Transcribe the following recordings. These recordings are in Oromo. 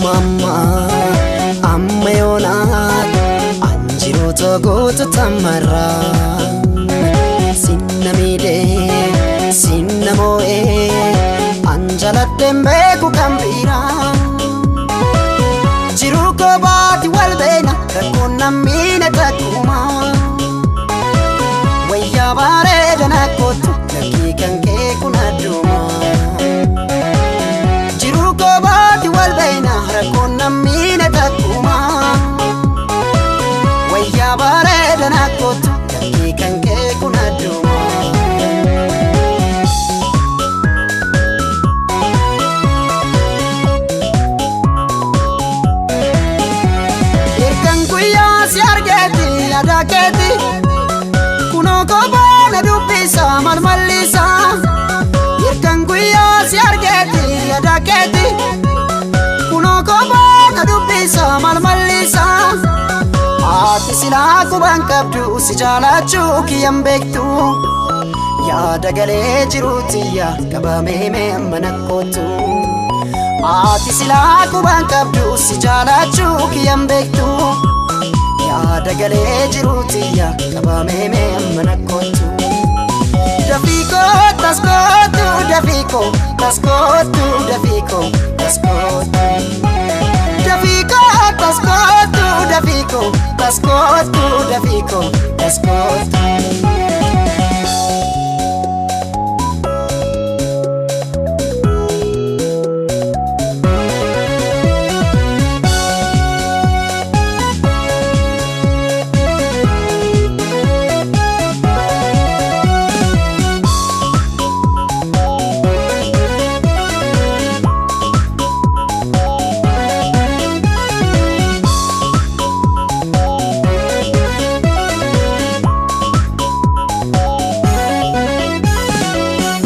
Amma amma yoonaa anjiru goota tamarraa sinna miidhee sinna moo'ee anjaladheen beeku kan biraa jiruu koo baati wal beena rakkoon nammiine takkuma wayyaa bareeda nakkootu lakkii kan kee kun adduma jiruu koo baati wal beena rakkoon nammiine takkuma wayyaa bareeda nakkootu lakkii kan kee kun adduma. Ergan guyyaa si argeeti yaada keeti kunoo kophaa na dubbisa malmallisa. Ergan guyyaa si argeeti yaada keeti kunoo kophaa na dubbisa malmallisa. Ati silaa quban qabdu si jaalachuu kiyyan beektu yaada galee jiruutiyya qabamee mee amma nakkootu. Ati silaa quban qabdu si jaalachuu kiyyan beektu yaada galee jiruutiyya qabamee mee amma nakkootu. Dafiikoo taskootu dafiikoo taskootu dafiikoo taskootu. Dafiikoo taskootu dafiikoo taskootu dafiikoo taskootu.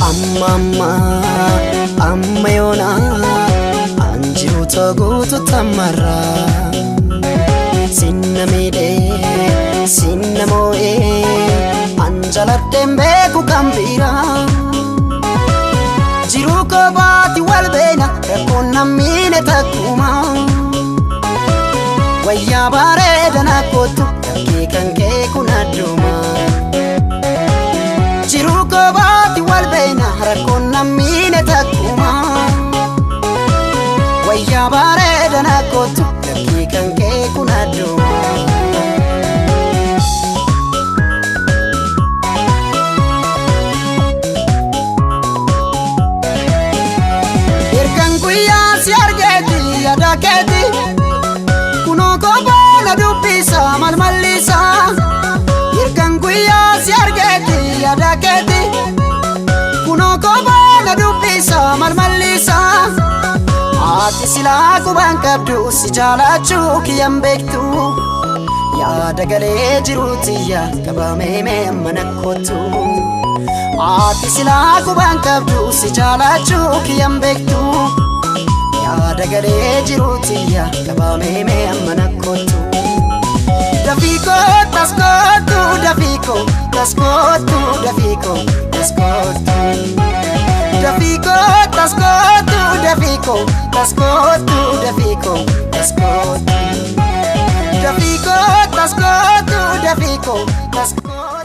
Amma amma yoonaa anjiru guutu tamarraa sinna miidhee sinna moo'ee anjaladheen beeku kan biraa jiruu koo baati wal beena rakkoon nammiine takkuma wayyaa bareeda nakkootu lakkii kan kee kun adduma. Jiruu koo baati wal beena rakkoon nammiine takkuma wayyaa bareeda nakkootu lakkii kan kee kun adduma. Ergan guyyaa si argeeti yaada keeti kunoo kophaa na dubbisa malmallisa. Ergan guyyaa si argeeti yaada keeti kunoo kophaa na dubbisa malmallisa. Ati silaa quban qabdu si jaalachuu kiyyan beektu yaada galee jiruutiyya qabamee mee amma nakkootu. Ati silaa quban qabdu si jaalachuu kiyyan beektu yaada galee jiruutiyya qabamee mee amma nakkootu. Dafiikoo taskootu dafiikoo taskootu dafiikoo taskootu. Dafiikoo taskootu dafiikoo taskootu dafiikoo taskootu. Dafiikoo taskootu dafiikoo taskootu.